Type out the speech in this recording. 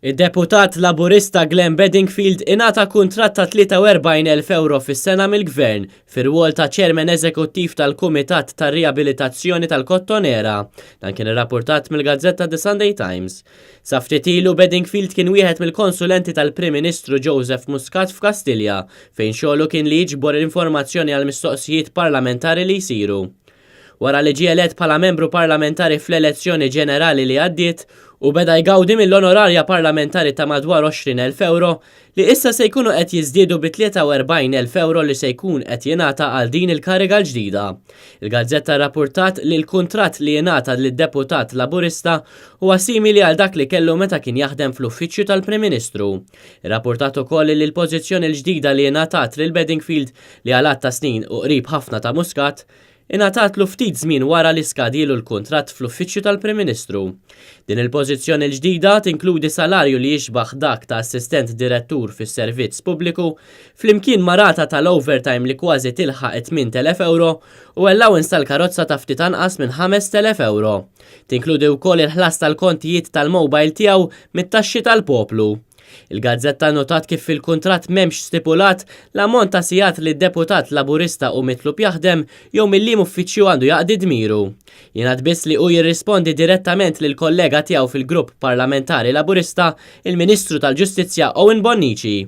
Id-Deputat Laburista Glenn Bedingfield ingħata kuntratt ta' 43,000 ewro fis-sena mill-Gvern fir-rwol ta' Chairman Eżekuttiv tal-Kumitat tar-Riabilitazzjoni tal-Kottonera. Dan kien irrappurtat mill-gazzetta The Sunday Times. Sa ftit ilu Bedingfield kien wieħed mill-konsulenti tal-Prim Ministru Joseph Muscat f'Kastilja, fejn xogħlu kien li jiġbor informazzjoni għall-mistoqsijiet parlamentari li jsiru. Wara li ġie elett bħala membru parlamentari fl-elezzjoni ġenerali li għaddiet, hu beda jgawdi mill-onorarja parlamentari ta' madwar 20,000 ewro li issa se jkunu qed jiżdiedu bi 43,000 ewro li se jkun qed jingħata għal din il-kariga l-ġdida. Il-gazzetta rrappurtat li l-kuntratt li ingħata lid-deputat Laburista huwa simili għal dak li kellu meta kien jaħdem fl-Uffiċċju tal-Prim Ministru. Irrappurtat ukoll li l-pożizzjoni l-ġdida li ingħatat lil Bedingfield li għal għadd ta' snin hu qrib ħafna ta' Muscat, ingħatatlu ftit żmien wara li skadielu l-kuntratt fl-Uffiċċju tal-Prim Ministru. Din il-pożizzjoni l-ġdida tinkludi salarju li jixbah dak ta' assistent direttur fis-servizz pubbliku, flimkien ma' rata tal-overtime li kważi tilħaq it-8,000 ewro u allowance tal-karozza ta' ftit anqas minn 5,000 ewro. Tinkludi wkoll il-ħlas tal-kontijiet tal-mobile tiegħu mit-taxxi tal-poplu. Il-gazzetta nnotat kif fil-kuntratt m'hemmx stipulat l-ammont ta' sigħat li d-deputat Laburista hu mitlub jaħdem jew mil-liem uffiċċju għandu jaqdi dmiru. Jingħad biss li hu jirrispondi direttament lill-kollega tiegħu fil-grupp parlamentari Laburista, il-Ministru tal-Ġustizzja Owen Bonnici.